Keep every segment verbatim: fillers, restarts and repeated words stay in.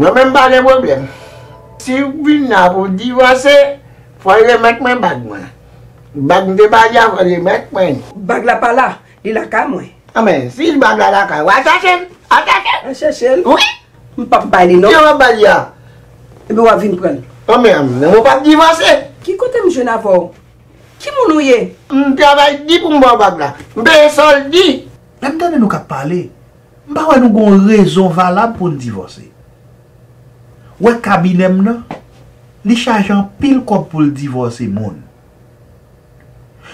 Non, men m pa gen pwoblèm. Si w vin la pou w divòse, fò w remèt mwen bag mwen. Bag m te ba li a, fò w remèt mwen. Bag la pa la, li lakay mwen. Anben, si bag la lakay ou, al chache l. Al chache l. Al chache l? Wi. M p ap bay li non. Ki w ap bay li a? Ebyen w ap vin pran l. Anben, men ou p ap divòse. Ki kote m jwenn avè w? Ki moun ou ye? M travay di pou m ba w bag la. M peye sa w di. Lè m tande nou k ap pale, m pa wè nou gon rezon valab pou n divòse. Ou wè kabinè m nan, li chaje anpil kòb pou l divòse moun.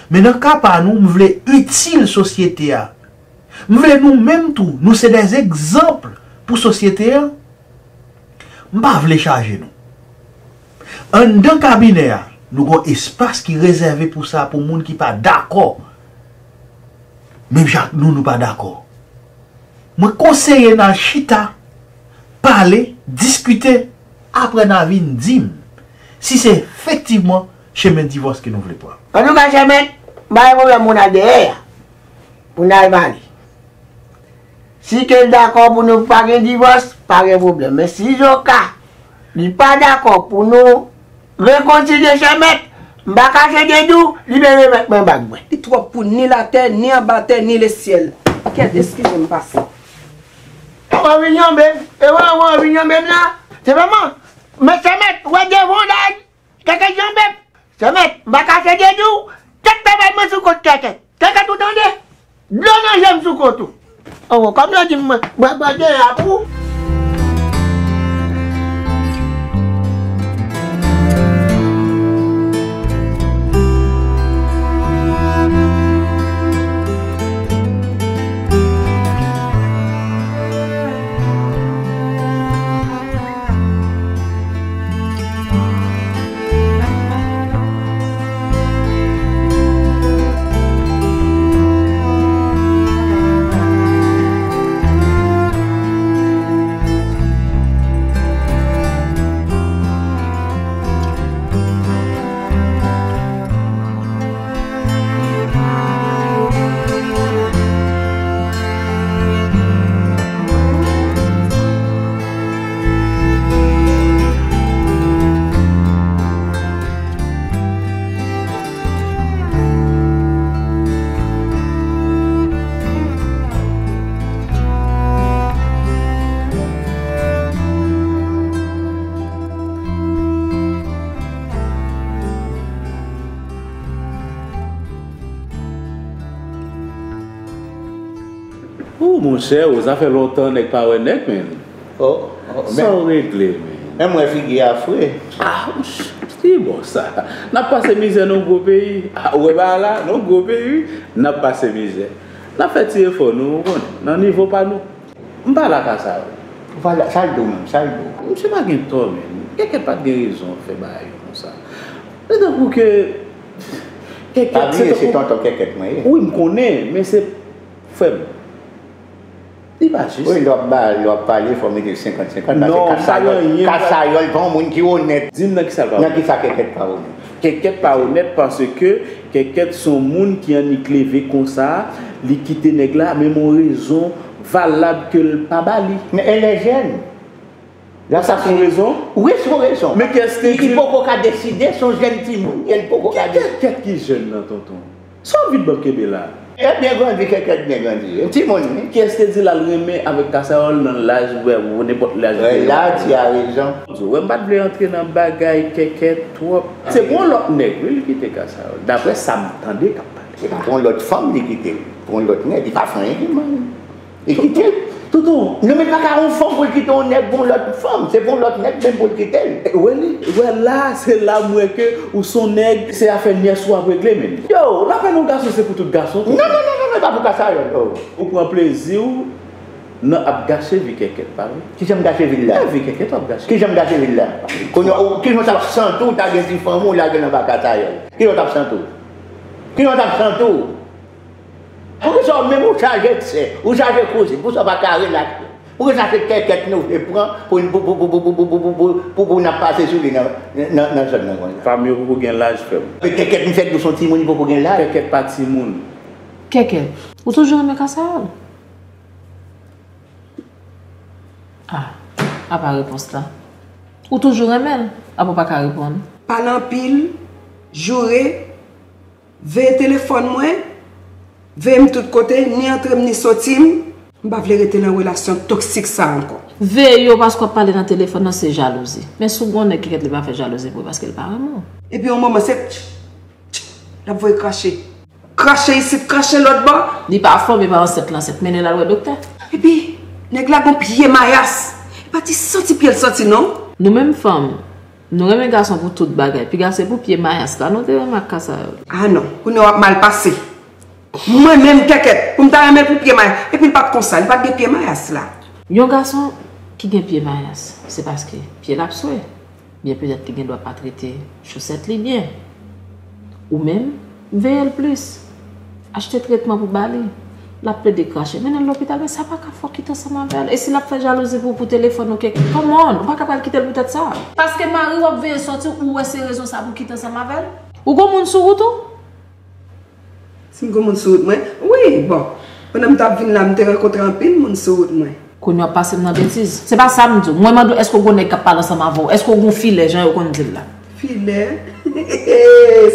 Men nan ka pa nou, m vle itil sosyete a. M vle nou menm tou, nou se dè egzanp pou sosyete a. M pa vle chaje nou. Anndan kabinè a, nou gon espas ki rezève pou sa, pou moun ki pa dakò. Menm jan ak nou, nou pa dakò. Mwen konseye n al chita, pale, diskite, apre n a vin di m si se efektivman chemen divòs ke nou vle pran. Antouka, chè mèt, m pa gen pwoblèm pou n al dèyè a, pou n al pale. Si ke l dakò pou nou pa gen divòs, pa gen pwoblèm. Men si zoka li pa dakò pou nou rekonsilye, chè mèt, m pa kache de di w, li vle remèt mwen bag mwen. Li twòp pou ni latè, ni anba tè, ni lesyèl. Kèt, eskize m pase. Ou anvi janbe m? E wè, ou anvi janbe m la? Se vrèman. Men chè mèt, ou wè devan w la, kèkèt janbe m. Chè mèt, m pa kache de di w, tèt travay mwen sou kont kèkèt. Kèkèt, ou tande? Dlo nan je m sou kont ou. Oh, kòm yo di m, bwè bwè de a pou. Ou, monchè, ou, sa fè lontan nèg pa wè nèg, men. Oh, oh, sa w regle, men? Men mwen figi a fre. Ah, si bon sa. N ap pase mizè nan yon gwo peyi. Ah, ou wè bagay la, nan yon gwo peyi, wi. N ap pase mizè. N ap fè ti efò, nou, ou konnen, nan nivo pa nou. M pa la ka sa yo. Ou pa la, sa l di w menm, sa l di w? Misye pa gen tò, men. Kèkèt pa t gen rezon fè bagay yo konsa. Se tankou ke Kèkèt, pa bliye, se tonton Kèkèt mwen ye. Wi, m konnen, men se frè m. Li pa jis. Wi, lè w ap ba, lè w ap pale, fò w mete senkant senkant, paske Kasayòl, Kasayòl pa yon moun ki onèt. Di m nan kisa l pa onèt. Nan kisa Kèkèt pa onèt? Kèkèt pa onèt paske Kèkèt se yon moun ki annik leve konsa, li kite nèg la, men yon rezon valab ke l pa ba li. Men e lè jèn. Sa se yon rezon? Wi, se yon rezon. Men kiyès te di l? Li poko ka deside, se yon jèn timoun, e l poko ka deside. Kèkèt ki jèn nan, tonton? Sa w vin ban m kenbe la? E byen grandi, Kèkèt byen grandi. Yon timoun, wi. Kiyès te di l al renmen avèk Kasayòl nan laj, ou wè, nenpòt laj ou te ye? La, tu as raison. Ou wè, m pa t vle antre nan bagay Kèkèt twòp. Se pou yon lòt nèg, wi, li kite Kasayòl. Daprè sa m tande k ap pale. Se pa pou yon lòt fanm li kite l. Pou yon lòt nèg, li pa fè anyen ki mal. Li kite l. Tonton. Non, men pa ka yon fanm pou l kite yon nèg pou yon lòt fanm. Se pou yon lòt nèg menm pou l kite l. Wè li, wè la, se la m wè ke ou se yon nèg, se afè nyès ou ap regle, men. Yo, lapèn yon gason se pou tout gason, tonton. Non, non, non, non, non, e pa pou Kasayòl, oh. Ou pran plezi w nan ap gache vi Kèkèt, pa vre? Kijan m gache vi l la? E vi Kèkèt w ap gache. Kijan m gache vi l la? Kounye a, ou, kijan w t ap santi w ta gen ti fanm ou lage l anba Kasayòl? Kijan w t ap santi w? Kijan w t ap santi w? Poukisa w menm ou chaje sè, ou chaje kouzin, poukisa w pa ka relaks? Poukisa se Kèkèt nou vle pran pou, pou, pou n ap pase sou li nan, nan, nan zòn nan konsa? Fanm yo poko gen laj, frè m. Men Kèkèt, m fèk di w se yon timoun, li poko gen laj. Kèkèt pa timoun. Kèkèt, ou toujou renmen Kasayòl? Ah. Apa repons la? Ou toujou renmen l, apa w pa ka reponn? Pale anpil, joure, veye telefòn mwen, veye m tout kote, ni antre m ni soti m. M pa vle rete nan relasyon toksik sa ankò. Veye yo paske w ap pale nan telefòn nan se jalouzi. Men si w gen yon nèg ki kèt li pa fè jalouzi pou ou paske l pa renmen w. Epi yon moman se tch, tch, l ap voye krache. Krache isit, krache lòt bò. Li pa fòme pa ansent, l ansent, mennen l al wè doktè. Epi nèg la gon pye mayas. E pa ti santi pye l santi non. Nou menm fanm, nou renmen gason pou tout bagay. Piga se pou pye mayas la nou te renmen ak ka sa yo. Ah non, kounye a w ap mal pase. Mwen menm kèkèt, pou m ta renmen l pou pye mayas. Epi l pa t konsa, li pa t gen pye mayas la. Yon gason ki gen pye mayas, se paske pye l ap swe. Byen petèt li gen dwa pa trete chosèt li byen. Ou menm, veye l plis. Achte tretman pou ba li. L ap plede krache, mennen l lopital, men sa pa ka fè w kite ansanm avè l. E si l ap fè jalouzi pou, pou telefòn ou kèk, come on, ou pa ka pral kite l pou tèt sa. Paske mari w ap veye sòti, ou wè se rezon sa pou w kite ansanm avè l? Ou gon moun sou wout ou? Si m gon moun sou wout mwen? Wi, bon. Pandan m t ap vin la, m te rankontre anpil moun sou wout mwen. Kounye a w ap pase m nan betiz. Se pa sa m di w. Mwen mande w, èske w gon nèg k ap pale ansanm avè w? Èske w gon filè, jan yo konn di l la? Filè?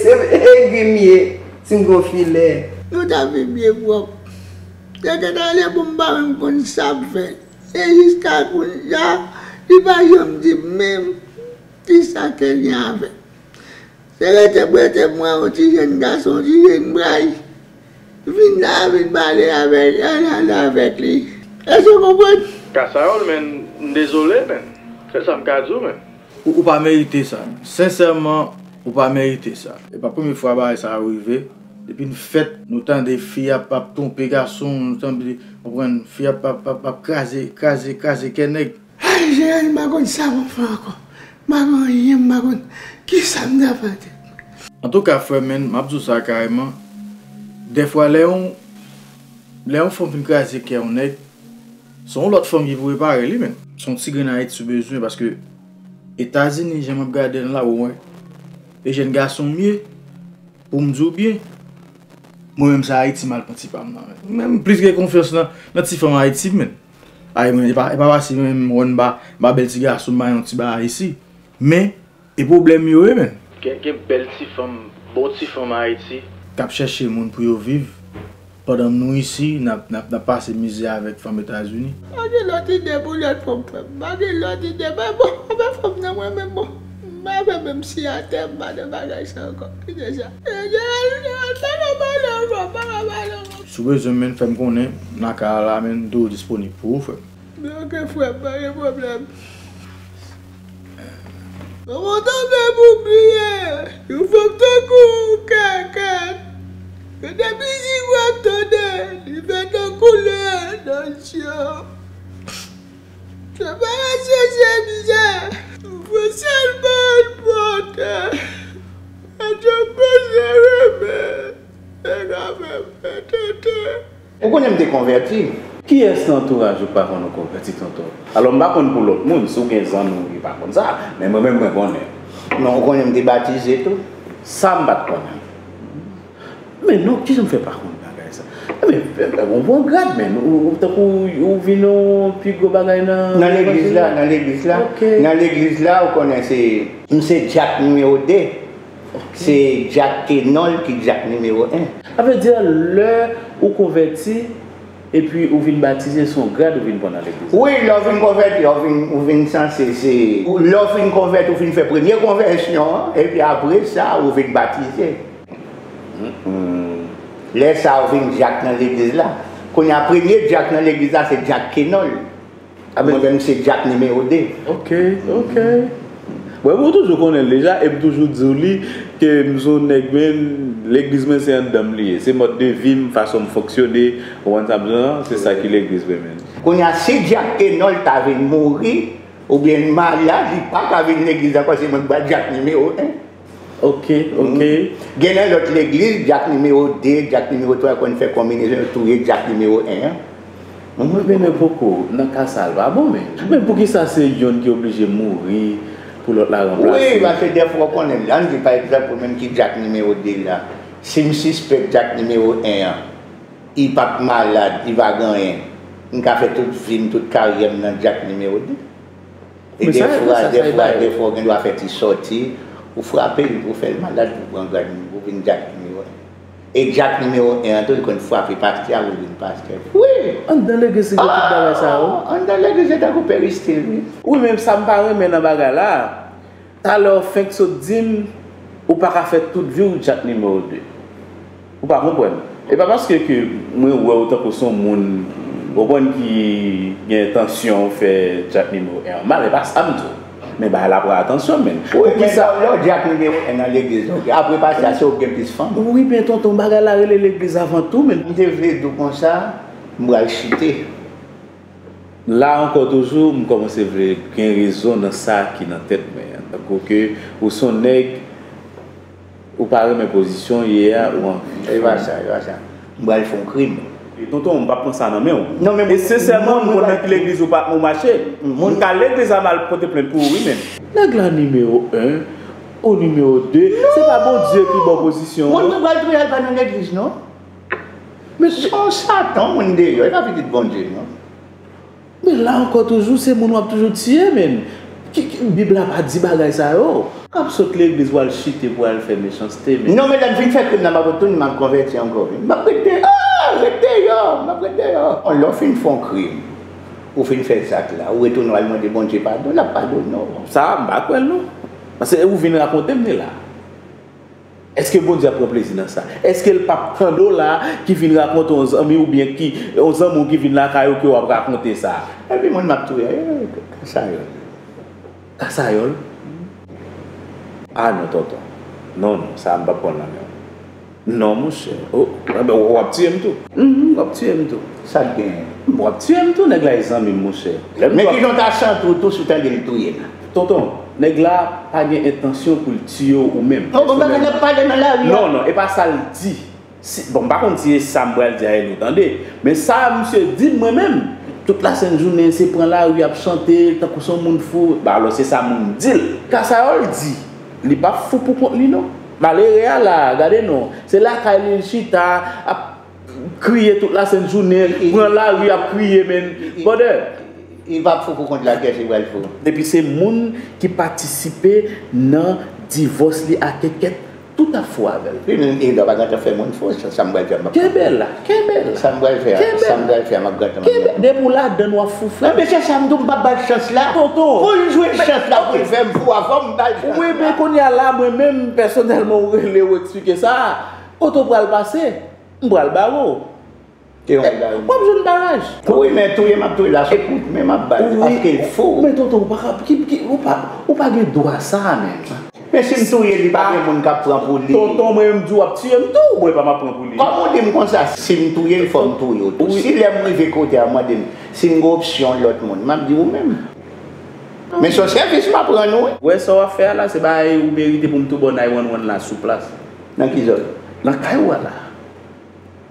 Se egri m ye, si m gon filè. Nou t ap viv byen pwòp. Tenten ale pou m pa menm konn sa m fè. E jiska kounye a, li pa janm di m menm kisa ke l gen avè m. Se rete prete m wè yon ti jèn gason, yon ti jèn bray. Vin la, vin pale avèk, al, al avèk li. Èske w konprann? Kasayòl, men, m dezole, men. Sèl sa m ka di w, men. Ou, ou pa merite sa. Sensèman, ou pa merite sa. E pa premye fwa bagay sa yo rive. Depi n fèt, nou tande fi ap, ap twonpe gason, nou tande, konprann, fi ap, ap, ap, ap kraze, kraze, kraze kè nèg. Ay, Jeyèl, m pa konn sa pou m fè ankò. M pa gen anyen, m pa konn kisa m ta fè ak tèt mwen. Antouka, frè, men, m ap di w sa karèman. Dèfwa, lè yon, lè yon fanm fin kraze kè yon nèg, se yon lòt fanm ki pou repare li, men. Se yon ti grenn Ayiti ou bezwen, paske Etazini, jan m ap gade l la, ou wè, e jèn gason m ye, pou m di w byen, mwen menm se Ayiti m al pran ti pa m nan, men. Mwen, m plis gen konfyans nan, nan ti fanm Ayiti, men. Ay, mwen, e pa, e pa paske mwen menm, mwen, m pa, m pa bèl ti gason, m pa yon ti bagay isi. Men, e pwoblèm yo ye, men. Gen, gen bèl ti fanm, bon ti fanm Ayiti. K ap chèche moun pou yo viv, pandan nou isi, n ap, n ap, n ap pase mizè avèk fanm Etazini. Pa gen lòt ide pou lòt fanm, frè m. Pa gen lòt ide, men bon, anfen fanm nan, mwen menm, bon, m pa fè menm si atè, m pa nan bagay sa ankò. Kite sa. E, Jeyèl, Jeyèl, pa nan pale ankò, pa nan pale ankò. Si w bezwen m, men, fè m konnen, nan ka a la, men, m toujou disponib pou ou, frè m. Men oke, frè m, pa gen pwoblèm. Mwen tonbe pou bliye, yon fanm tankou ou kèkèt. Yo depi si w ap tande, li fè tankou lè nan je w. Se pa rasye, se mizè. Soufrans sèlman l pote. Sa djòb pase renmen. Nèg a fè m fè tenten. Ou konnen m te konvèti. Kiyès nan antouraj ou k pa konn ou konvèti, tonton? Alò, m pa konn pou lòt moun, si w gen zanmi w ki pa konn sa, men mwen menm, mwen konnen. Non, ou konnen m te batize tou. Sa m pa t konnen. Men non, kijan m fè pa konn bagay sa? Men, ou pran grad, men, ou, ou, tankou ou vin yon pi gwo bagay nan levanjil la? Nan legliz la, nan legliz la. Ok. Nan legliz la, ou konnen se, m se dyak nimewo de. Ok. Se dyak Kenòl ki dyak nimewo en. Sa vle di, lè ou konvèti, epi ou vin batize, se yon grad ou vin pran nan legliz la? Wi, lè w vin konvèti, ou vin, ou vin sanse, se, lè w fin konvèti, ou fin fè premye konvèsyon an, epi apre sa, ou vin batize. Hmm. Lè sa a, ou vin dyak nan legliz la. Kounye a, premye dyak nan legliz la, se dyak Kenòl. Mwen menm, se dyak nimewo de. Ok, ok. Mwen, mwen toujou konnen l deja, e m toujou di w li, ke m se yon nèg, men, legliz mwen se anndan m li ye. Se mòd de vi m, fason m fonksyone, ou konprann sa m di w lan, se sa ki legliz mwen, men. Kounye a, si dyak Kenòl ta vin mouri, oubyen l malad, li pa ka vin legliz ankò, se mwen k ba dyak nimewo en. Ok, ok. Gen nan lòt legliz, dyak nimewo de, dyak nimewo twa, yo konn fè konbinezon, yo touye dyak nimewo en an. Mwen, men, men poko, nan ka sa, l pa bon, men. Men poukisa se yonn ki oblije mouri pou lòt la ranplase? Wi, paske dèfwa, w konnen, lè n di, pa egzanp, ou menm ki dyak nimewo de la, si m sispèk dyak nimewo en an, li p ap malad, li pa gen anyen, m ka fè tout vi m, tout karyè m nan dyak nimewo de. E defwa, defwa, defwa, ou gen dwa fè ti sòti, ou frape l pou fè l malad, pou pran grad, pou vin djak nimewo en. E djak nimewo en an tou, li konn frape pastè a pou l vin pastè. Wi! Anndan legliz li gen tout bagay sa yo. Anndan legliz li tankou peristil, wi. Wi, men sa m pa renmen nan bagay la, talè w fenk sot di m, ou pa ka fè tout vi w djak nimewo de. Ou pa konprann. E pa paske ke mwen wè w tankou se yon moun, w konprann, ki gen entansyon fè djak nimewo en an mal, e pa sa m di w. Men bagay la pran atansyon, men. Wi, men lè w djak nimewo en nan legliz, ok. Apre pastè a, se ou k gen plis fanm. Wi, men tonton, bagay la rele legliz avan tou, men. M te vle di w konsa, m pral chite. La ankò toujou, m kòmanse vle gen rezon nan sa ki nan tèt mwen an. Tankou ke ou se yon nèg, ou pa renmen pozisyon w ye a, ou anvi. E pa sa, e pa sa. M pral fè yon krim. Tonton, m p ap pran sa nan men w. Non, men e sensèman, m konn nan ki legliz ou pa, ou mache. M ka legliz a m al pote plent pou ou, wi, men. Nèg la nimewo en, ou nimewo de, se pa Bondye ki ba w pozisyon an. Moun mwen pral touye al pa nan legliz, non. Men se yon satan, moun deyò, e pa pitit Bondye, non. Men la ankò toujou, se moun w ap toujou tiye, men. Ki, ki, Bib la pa di bagay sa yo. K ap sot legliz pou al chite, pou al fè mechanste, men. Non, men lè m fin fè krim nan, m ap retounen, m ap konvèti ankò, wi. M ap ret deyò, ret deyò, m ap ret deyò. Lè w fin fè yon krim, ou fin fè zak la, ou retounen w al mande Bondye padon, l ap padone w. Sa, m pa kwè l, non. Paske ou vin rakonte m li la. Èske Bondye ap pran plezi nan sa? Èske l p ap tande w la ki vin rakonte yon zanmi oubyen ki, yon zanmi w ki vin lakay ou ke w ap rakonte sa? Epi moun m ap touye, eh, kasayòl. Kasayòl? Ah non, tonton. Non, non, sa a m p ap pran l nan men w. Non, monchè. Oh, enben, w ap tiye m tou. Mhm, w ap tiye m tou. Sa k genyen? W ap tiye m tou, nèg la e zanmi m, monchè. Men kijan w ta santi w tou si w tande l touye l? Tonton, nèg la pa gen entansyon pou l tiye w ou menm. Non, bon, bagay n ap pale nan lari a. Non, non, e pa sa l di. Si, bon, m pa konn si se sa m pral di a e nou tande. Men sa misye di m mwen menm. Tout lasent jounen, se pran lari ap chante, tankou se yon moun fou. Ba, alò, se sa moun di l. Kasayòl di, li pa fou pou kont li, non. Malere a la, gade non. Se lakay li l chita, ap kriye tout lasent jounen, pran lari ap kriye, men. Brother, li p ap fou pou kont l, a kiyès li pral fou? Epi se moun ki patisipe nan divòs li ak Kèkèt, tout ap fou avè l. Wi, men li pa gentan fè moun fou, sa, sa m pral fè, m ap... Kenbe la, kenbe la. Sa m pral fè a, sa m pral fè a, m ap gentan... Kenbe, depi w ladann w ap fou, frè. Enben se sa m di w, m p ap ba l chans la. Tonton. Fò l jwe chans la pou l fè m fou a, fò m ba l chans la. Wi, men kounye a la, mwen menm, pèsonèlman, ou rele, ou eksplike sa, kote w pral pase? M pral bare w. Te yon bagay. W ap jwenn baraj. Wi, men touye m ap touye l a sou kout men m ap ba l, paske l fou. Men tonton, ou pa ka, ki, ki, ou pa, ou pa gen dwa sa, menm. Men si m touye l, li pa gen moun k ap pran pou li. Tonton, mwen menm di w ap tiye m tou, mwen pa m ap pran pou li. Kòm ou di m konsa, si m touye l, fò m touye w tou. Wi. Si lè m rive kote a, w mande m si m gen opsyon lòt moun, m ap di ou menm. Men se yon sèvis m ap rann ou, wi. Ou wè sa w ap fè a la, se bagay ou merite pou m tou ba w nine one one la sou plas. Nan ki zòn? Nan kay ou a la.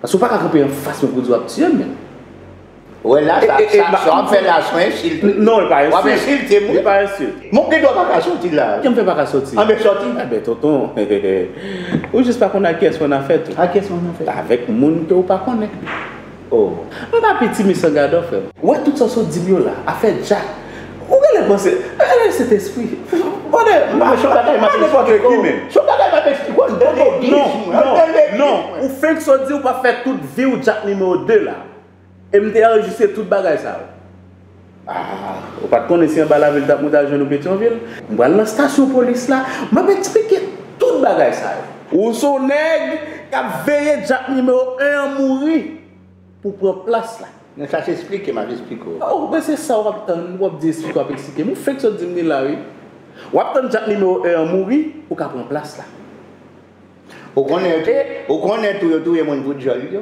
Paske ou pa ka kanpe anfas mwen pou di w ap tiye m, men. Ou wè la, sa, sa, sa w ap fè la, se yon ensilt. Non, e pa ensilt. W ap ensilte moun. E pa ensilt. Mwen, gen dwa pa ka soti la. Jan m fè pa ka soti? Anben, soti. Enben, tonton, ou jis pa konn ak kiyès ou annafè tou. Ak kiyès ou annafè? Avèk moun ke ou pa konnen. Oh. M pa piti, mi san gadò, frè m. Ou wè tout sa w sot di m yo la, afè Djak. Ou genlè panse, eh, Sentespri. Brother, m pa, m pa nenpòt ki, men. Se yon bagay m ap eksplike w, anndan legliz mwen, anndan legliz mwen. Non, non, non. Ou fenk sot di ou p ap fè tout vi w Djak nimewo de la. E m te anrejistre tout bagay sa yo. Ah, ou pa t konnen si anba lavil t ap monte al jwenn ou Petyonvil? M pral nan stasyon polis la, m ap eksplike tout bagay sa yo. Ou se yon nèg k ap veye Djak nimewo en an mouri pou pran plas la. Men sa se eksplike, m ap eksplike w. Oh, men se sa w ap tann, w ap di eksplike, w ap eksplike m. Ou fenk sot di m li la, wi. W ap tann Djak nimewo en an mouri pou w ka pran plas la. Ou konnen, ou konnen tou yo touye moun pou dyòl yo.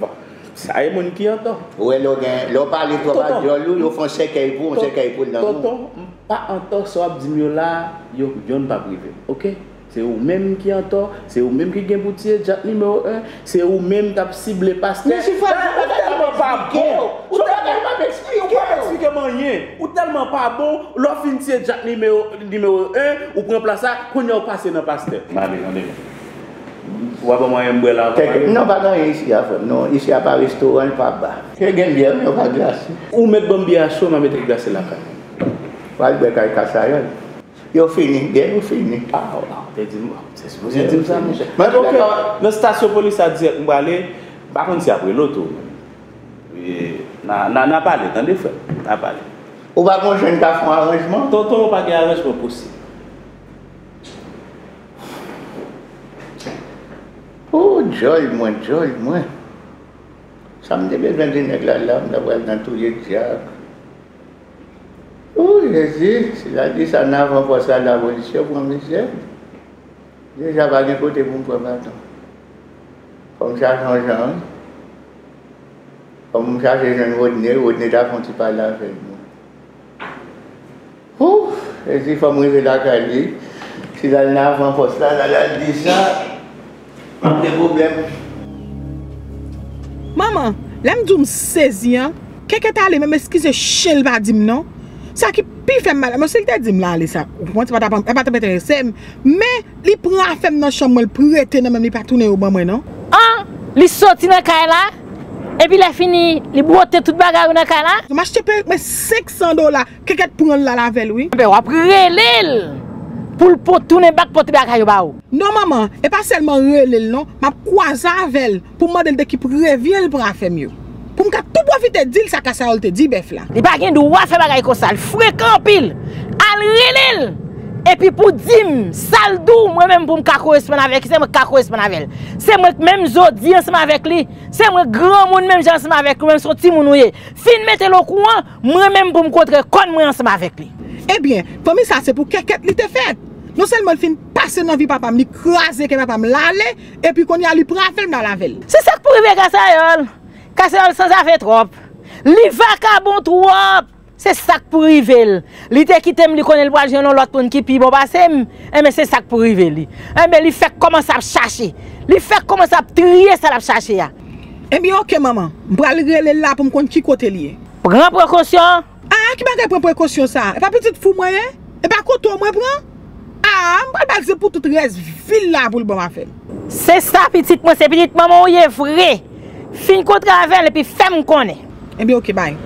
Bon, sa e moun ki antò. Ou wè lè w gen, lè w pale twòp ak dyòl ou, yo fè yon sèkèy pou, yon sèkèy pou l nan moun. Tonton, m pa antò, sa w ap di m yo la, yo, yonn p ap rive m, oke? Se ou menm ki antò, se ou menm ki gen pou tiye Djak nimewo en, se ou menm k ap sible pastè. Men si frè m, ou tèlman pa bon, ou tèlman pa eksplike, ou p ap eksplike m anyen. Ou tèlman pa bon, lè w fin tiye Djak nimewo, nimewo en, ou pran plas la, kounye a ou pase nan pastè. M ale, tande. Ou pa ban m anyen m bwè la ankò? Kèk, non, pa gen anyen isi a, frè m. Non, isi a pa restoran, li pa ba. Ke gen byè, men yo pa glase. Ou mèt ban m byè a cho, m a mete l glase lakay mwen. Pral bwè kay Kasayòl. Yo fini, gen yo fini. Ah, ah, te di m, se sipoze di m sa, monchè. Mwen, ok, nan estasyon polis la dirèk m prale, m pa konn si ap rele w tou. E, n a, n a, n a pale, tande, frè m, n a pale. Ou pa gon jèn ka fè yon aranjman? Tonton, ou pa gen aranjman posib. Oh, djòl mwen, djòl mwen. Sa m te bezwen di nèg la la, m ta pral nan touye djab. Oh, Jezi, si l al di sa nan avanpòs la, lapolis yo pran misye. Deja pa gen kote pou m pran baton. Fò m chache yon jan, wi. Fò m chache jwenn Rodney, Rodney ta fè yon ti pale avè l. Ouf, Jezi, fò m rive lakay li. Si l al nan avanpòs la, l al, al di sa, m ap gen pwoblèm. Manman, lè m di w m sezi an, Kèkèt ale, menm eskize chen l pa di m non. Sa ki pi fè m mal, men si l te di m l ale sa, ou konprann, se pa t ap, pa t ap enterese m. Men, li pran afè m nan chanm mwen, l prete nan men m, li pa tounen yo ban mwen non. An, li soti nan kay la, epi lè fini, li bwote tout bagay yo nan kay la. M achte perik mwen senk san dola, kèkèt pran l la avè l wi. Enben, w ap rele l pou l po-, tounen bak pote bagay yo ba ou. Non manman, e pa sèlman rele l non, m ap kwaze avè l pou m mande l de ki prevyen l pran afè m yo. Pou m ka tou pwofite di l sa Kasayòl te di bèf la. Li pa gen dwa fè bagay konsa, l frekan anpil. Al rele l! Epi pou di m sa l di w, mwen menm pou m ka koresponn avèk li, se mwen k ka koresponn avè l. Se mwen k menm zodi ansanm avèk li, se mwen granmoun menm jan ansanm avèk li, ou menm se yon timoun ou ye. Fin mete l okouran, mwen menm pou m kontre kòn mwen ansanm avèk li. Ebyen, fanmi sa se pou kèkèt li te fèt. Non sèlman l fin pase nan vi papa m, li kraze kè papa m l ale, epi kounye a li pran afè l m al avè l. Se sa k pou rive Kasayòl. Kasayòl sanzave twòp. Li vakabon twòp. Se sa k pou rive l. Li te kite m, li konnen l pral jwenn yon lòt moun ki pi bon pase m. Enben, se sa k pou rive li. Enben, li fèk kòmanse ap chache. Li fèk kòmanse ap triye sa l ap chache a. Ebyen, oke, manman. M pral rele l la pou m konn ki kote l ye. Pran prekosyon. Ah, ki bagay pran prekosyon sa? E pa pitit fou mwen ye? E pa koto mwen pran? Ah, m pral ba l se pou tout rès vi l la pou l ban m afè l. Se sa, pitit mwen, se pitit manman w ye vre. Fin kontre avè l epi fè m konnen. Ebyen, oke, bay.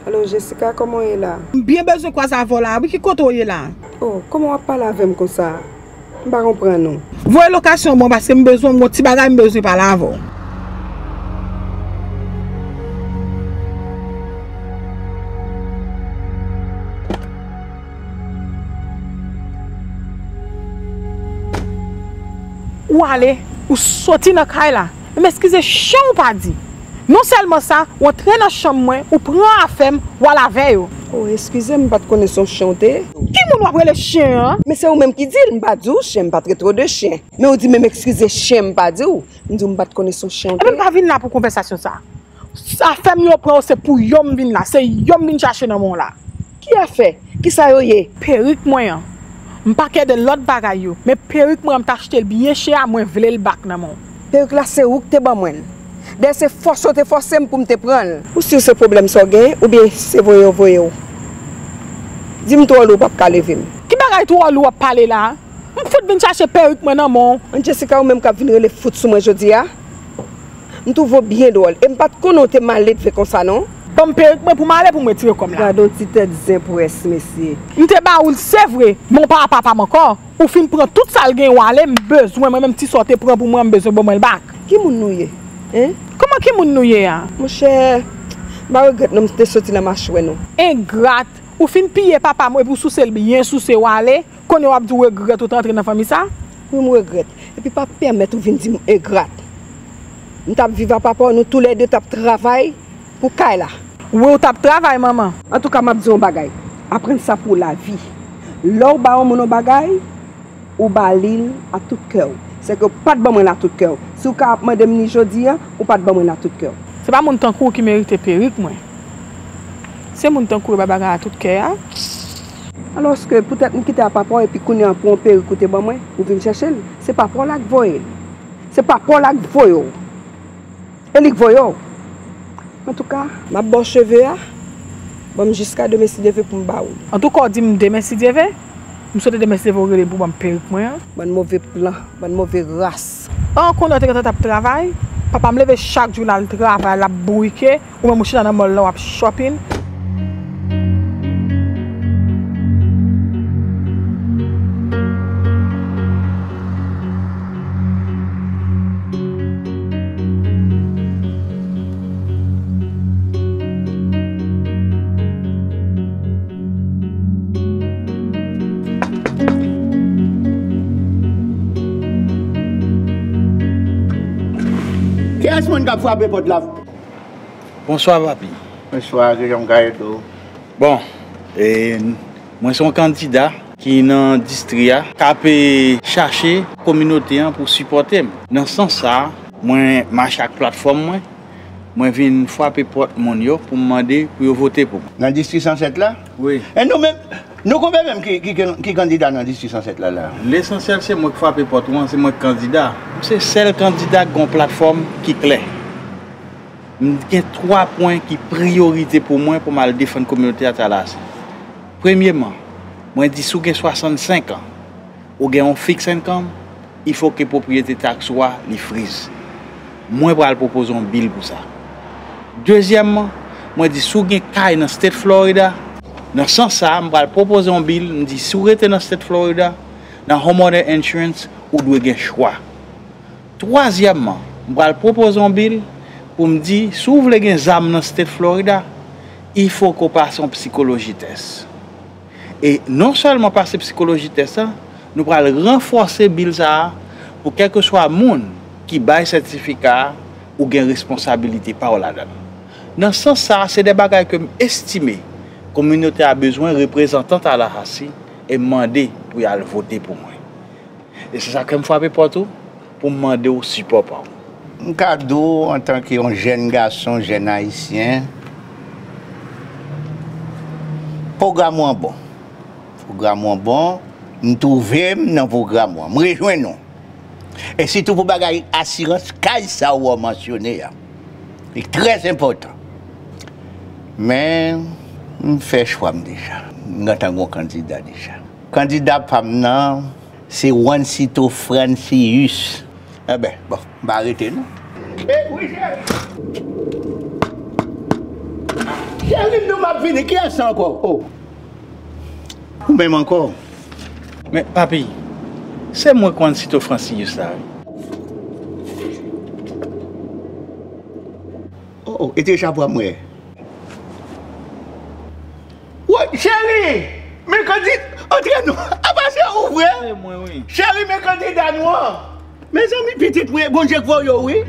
Alo, Jessica, kòman w ye la? M byen bezwen kwaze avè w la wi, ki kote w ye la? Oh, kòman w ap pale avè m konsa? M pa konprann ou. Voye lokasyon ban m paske m bezwen yon ti bagay, m bezwen pale avè w. Ou ale, ou soti nan kay la. Menm eskize chen w pa di. Non sèlman sa, w antre nan chanm mwen, ou pran afè m, w al avè yo. Oh, eskize m, m pa t konnen se yon chen w te ye. Ki moun w ap rele chen an? Men se ou menm ki di l, m pa di w chen, m pa t rete w de chen. Men ou di menm eskize chen, m pa di w. M di w m pa t konnen se yon chen w te ye. Ebyen, m pa vin la pou konvèsasyon sa. Afè m yo pran yo, se pou yo m vin la. Se yo m vin chache nan men w la. Ki afè? Kisa yo ye? Perik mwen an. M pa kè de lòt bagay yo, men perik mwen an m t achte l byen chè a, mwen vle l bak nan men w. Perik la se ou k te ban mwen l. Dayè se fòse w te fòse m pou m te pran l. Ou si se pwoblèm sa w genyen oubyen se voye yo voye w? Di m twò lou w p ap ka leve m. Ki bagay twò lou w ap pale la? M fout vin chache perik mwen nan men w. An Jessica, ou menm k ap vin rele fout sou mwen jodi a? M twouve w byen dwòl e m pa t konnen w te maledve konsa non. Ban m perik mwen pou m ale pou m retire kò m la. Gad on ti tèt zen pwès mesye. M te ba ou l se vre, men w pa a papa m ankò. Ou fin pran tout sa l genyen w ale, m bezwen mwen menm ti sa w te pran pou mwen an, m bezwen ban mwen l bak. Ki moun nou ye? Hein? Kòman ki moun nou ye a? Monchè, m pa regrèt non m te soti nan machwè nou. Engrat, ou fin piye papa m epi w souse l byen souse w ale. Kounye a w ap di w regrèt ou t antre nan fanmi sa? Wi, m regrèt. Epi pa pèmèt ou vin di m engrat. M t ap viv a papa w, nou toulède t ap travay pou kay la. Wi, w t ap travay, manman. Antouka, m ap di w yon bagay. Aprann sa pou lavi. Lè w ba yon moun yon bagay, ou ba li l a tout kè w. Sèke w pa t ban mwen l a tout kè w. Si w ka ap mande m li jodi a, ou pa t ban mwen l a tout kè w. Se pa moun tankou w ki merite perik mwen. Se moun tankou w yo bay bagay a tout kè a. Alòske poutèt m kite a papa w epi kounye a pou yon perik ou te ban mwen, ou vin chèche l, se papa w la k voye l. Se papa w la k voye w. E li k voye w. Antouka, m ap ba w cheve a. Ban m jiska demen si Dye ve pou m ba ou l. Antouka, w di m demen si Dye ve? M swete demen si Dye ve w rele m pou ban m perik mwen an. Bann move plan, bann move ras. An, konnen w te gentan t ap travay. Papa m leve chak jou l al travay, l ap bourike. Ou menm ou chita nan mall lan w ap shopping. Kiyès moun k ap frape pòt la? Bonswa, papi. Bonswa, kijan m ka ede w? Bon, e, mwen se yon kandida ki nan distri a, k ap, e, chache kominote an pou sipòte m. Nan sans sa a, mwen mache ak platfòm mwen, mwen vin frape pòt moun yo pou m mande pou yo vote pou mwen. Nan distri san sèt la? Wi. E nou menm, nou konbyen menm ki, ki, ki, ki kandida nan distri san sèt la, la? Lesansyèl se mwen k frape pòt ou an, se mwen k kandida. M se sèl kandida k gen yon platfòm ki klè. M gen twa pwen ki priyorite pou mwen pou m al defann kominote a Tallahassee. Premyeman, mwen di si w gen swasannsenk an, ou gen yon fixed income, il faut que pwopriyete taks ou a, li friz. Mwen pral pwopoze yon bil pou sa. Dezyèmman, mwen di si w gen kay nan State Florida, nan sans sa a, m pral pwopoze yon bil, m di si w rete nan State Florida, nan homeowner insurance, ou dwe gen chwa. Twazyèmman, m pral pwopoze yon bil pou m di, si w vle gen zam nan State Florida, il faut que w pase yon psikoloji tès. E non sèlman pase psikoloji tès la, nou pral ranfòse bil sa a pou kèlkeswa moun ki bay sètifika a, ou gen responsabilite pa w ladan l. Nan sans sa a, se de bagay ke m estime kominote a bezwen, reprezantan Tallahassee, e m mande pou y al vote pou mwen. E se sa k fè m frape pòt ou pou m mande w sipò pa w. M ka di w, antanke yon jèn gason, jèn ayisyen, pwogram ou an bon. Pwogram ou an bon, m twouve m nan pwogram ou an. M rejwenn ou. E sitou pou bagay asirans kay sa ou mansyone a. Li trè enpòtan. Men, m fè chwa m deja. M gentan gon kandida deja. Kandida pa m nan, se Juancito Francius. Enben, bon, m pa rete non. E wi, cheri. Cheri m, nou m ap vini. Kiyès sa ankò? Oh. Ou menm ankò? Men, papi, se mwen k Juancito Francius la, wi. Oh, oh, e te chapo a m wè. Woy, cheri! Men kandida, antre non. Apa se ou vre? Se mwen, wi. Cheri, men kandida nou an. Mezanmi, pitit, wi, Bondye k voye w, wi.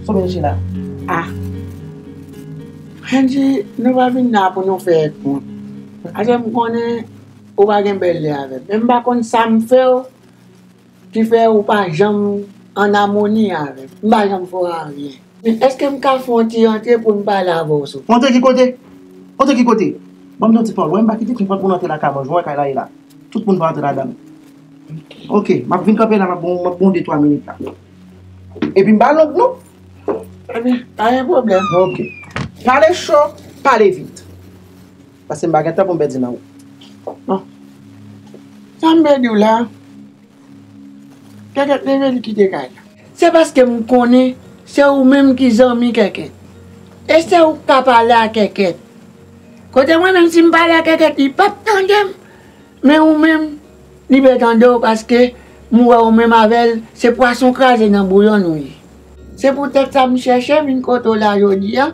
Sou men Sheila. Ah. Angie, nou pa vin la pou nou fè kont. Paske m konnen ou pa gen bèl lè avè m. Men m pa konn sa m fè w ki fè ou pa janm an amoni avè m. M pa janm fè w anyen. Men èske m ka fè yon ti rantre pou m pale avè w sou? Rantre ki kote? Rantre ki kote? Ban m di yon ti pawòl. Wè m pa kite konprann pou n rantre lakay mwen. Jan w wè kay la ye la. Tout moun pa rantre ladan l. Oke, m ap vin kanpe la, m ap bon, m ap bon de twa minit la. Epi m pa long non. Ebyen, pa gen pwoblèm. Oke. Pale cho, pale vit. Paske m pa gen tan pou m pèdi nan wout. Bon. Sa m vle di w la, Kèkèt leve li kite kay la. Se paske m konnen se ou menm ki zanmi Kèkèt. E se ou k ka pale a Kèkèt. Kote mwen menm, si m pale a Kèkèt, li p ap tande m. Men ou menm, li pe tande w paske m wè ou menm avè l, se pwason kraze nan bouyon nou ye. Se poutèt sa m chèche vin kote w la jodi a,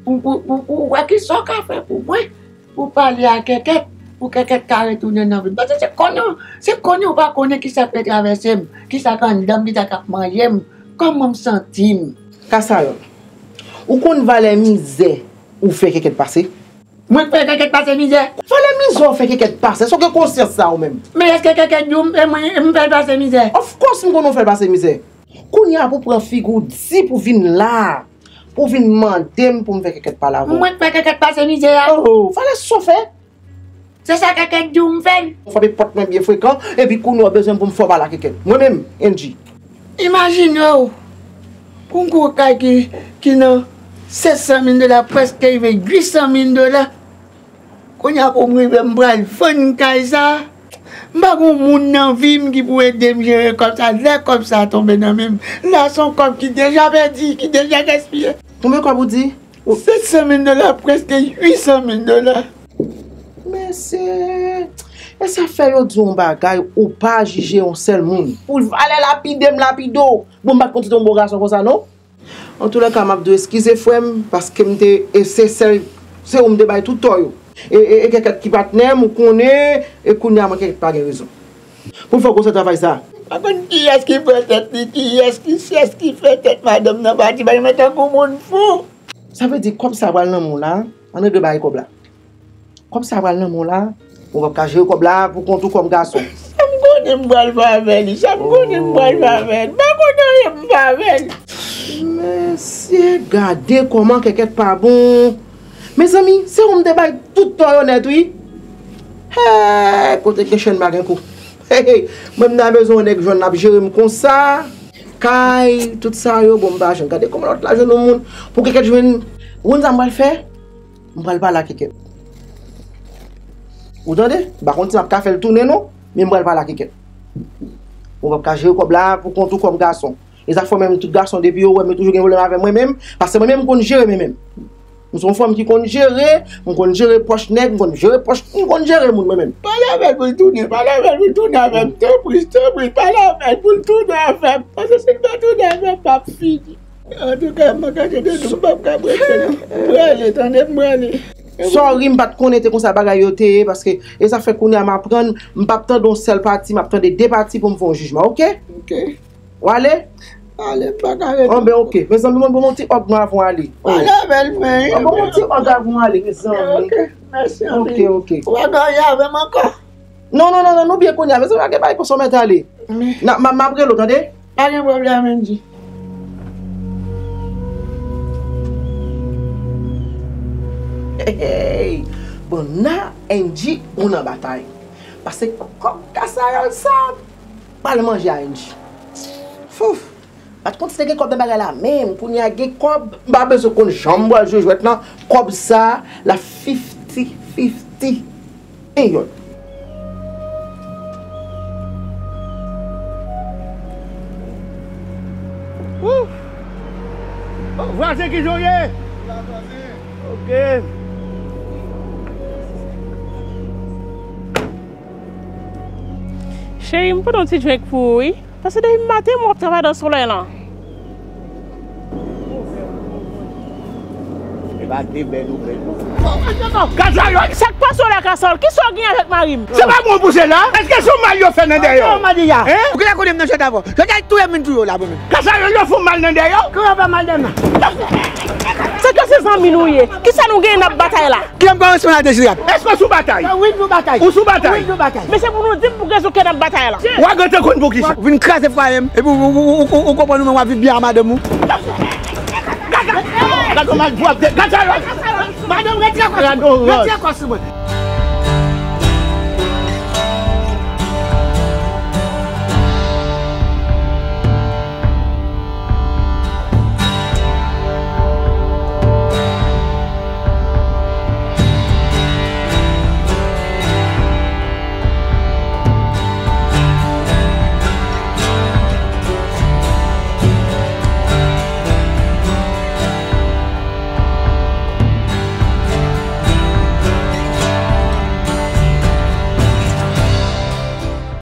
pou, pou, pou, pou w wè kisa w ka fè pou mwen, pou w pale a Kèkèt, pou Kèkèt ka retounen nan vi m. Paske se konnen, se konnen ou pa konnen kisa k pe travèse m, kisa k anndan m, kisa k ap manje m, kòman m santi m. Kasal, ou konn valè mizè ou fè Kèkèt pase? Mwen k fè Kèkèt pase mizè? Valè mizè w fè Kèkèt pase, èske w gen konsyans sa ou menm? Men èske Kèkèt di w m, e mwen, m fè l pase mizè? Of course m konnen w fè l pase mizè. Kounye a pou pran figi w di pou vin la, pou vin mande m pou m fè Kèkèt pale avè w. Mwen k fè Kèkèt pase mizè a? Oh, valè sa w fè? Se sa Kèkèt di w m fè l. Frape pòt mwen byen frekan, epi kounye a w bezwen pou m fè w pale a Kèkèt. Mwen menm, Angie. Imajine w, yon gwo kay ki, ki nan sèt san mil dola, prèske rive uit san mil dola. Kounye a pou m rive, m pral vann kay sa. M pa gen moun nan vi m ki pou ede m jere kòb sa. Lè kòb sa tonbe nan men m, la se yon kòb ki deja pèdi, ki deja gaspiye. Konbyen kòb ou di? Sèt san mil dola, prèske uit san mil dola. Mesye, e sa fè yo di yon bagay, ou pa jije yon sèl moun. Pou valè lapide m lapide w. Bon, m pa t konn se te yon bon gason konsa, non. Antoulèka, m ap di w eskize, frè m, paske m te, e se sèl, se ou m te bay tout tò yo. E, e, e Kèkèt ki patnè m, ou konnen, e kounye a, mwen, Kèkèt pa gen rezon. Pou l fè w konsa travay sa. M pa konn kiyès ki pran tèt li, kiyès, kiyès ki fè tèt madanm nan pati, bay mwen tankou moun fou. Sa vle di kòb sa pral nan men w la, ann regle bagay kòb la. Kòb sa pral nan men w la, ou p ap ka jere kòb la pou kont ou kòm gason. Sa m konnen m pral fè avè li, sa m konnen m pral fè avè l, m pa konn anyen m fè avè l. Mesye, gade kòman Kèkèt pa bon. Mezanmi, se ou m te bay tout tò yo nèt, wi. Hey, kote gen chenn pa gen kou. Hey, hey, mwen m ta bezwen yon nèg jwenn l ap jere m konsa. Kay, tout sa yo, bon, m pa jwenn. Gade kòman lòt la jwenn yon moun. Pou Kèkèt jwenn, ou konn sa m pral fè? M pral pale a Kèkèt. Ou tande? M pa konn si m ap ka fè l tounen, non, men m pral pale a Kèkèt. Ou p ap ka jere kòb la pou kont ou kòm gason. E sa fè menm tout gason, depi yo wè m, yo toujou gen pwoblèm avè mwen menm, paske mwen menm m konn jere mwen menm. M se yon fanm ki konn jere, m konn jere pòch nèg, m konn jere pòch, m konn jere moun mwen menm. Pale avè l pou l tounen, pale avè l pou l tounen avè m, tanpri, tanpri, pale avè l pou l tounen avè m, paske si l pa tounen avè m, m ap fini. Antouka, m pa ka tande nou, m p ap ka prese non. M prale, tande, m prale. Sorry, m pa t konnen te konsa bagay yo te ye, paske e sa fè kounye a m aprann, m p ap tande yon sèl pati, m ap tande de pati pou m fè yon jijman, oke? Oke. W ale? Ale, m pa ka rete. Anben, oke. Mezanmi, mwen, ban m yon ti òg nou avan w ale. Pale avè l, frè. Ban m yon ti òg avan w ale, mezanmi. Oke, mèsi anpil. Oke, oke. Ou pa gen anyen avè m ankò? Non, non, non, non, nou byen kounye a. Mezanmi, pa gen bagay konsa, w mèt ale. N a, m a, m ap rele w, tande? Pa gen pwoblèm, Angie. Hey, bon, nan Angie, ou nan batay. Pase kòb kasayòl sa, pral manje a Angie. Fouf. Pa t konn si te gen kòb nan bagay la, men kounye a gen kòb. M pa bezwen konn jan m pral jwe jwèt lan. Kòb sa, l ap fifti fifti. Yon. Ouf! Oh, vwazen, kijan w ye? Oke. Cheri, m pote yon ti drink pou ou, wi. Pase depi maten, m wè w ap travay nan solèy lan. E pa de bèl ou bèl. Gad sa yo! Sa k pase w la, Kasòl? Kisa w gen avèk mari m? Se pa mwen w pouse la? Èske se yon mal yo fè nan dèyè w? An, Maria. Hein? Ou genlè konnen m nan jwèt avè w. Jodi a touye m vin touye w la pou mwen. Gad sa yo, yo fè w mal nan dèyè w? Kòman fè mal nan? Se ke se zanmi nou ye. Kisa nou genyen n ap batay la? Kilè m kòmanse mwen al dechire a? Èske w sou batay? Wi, nou batay. Ou sou batay? Wi, nou batay. Men se pou nou di m pou rezon ke n ap batay la. W a gen te konn pou kisa? Ou vin kraze fwaye m, epi ou, ou, ou, ou, ou konprann ou menm w ap viv byen a madanm ou. Gad, gad, gad, gad, gad, gad sa yo. Madanm, retire kò sou mwen. Retire kò sou mwen.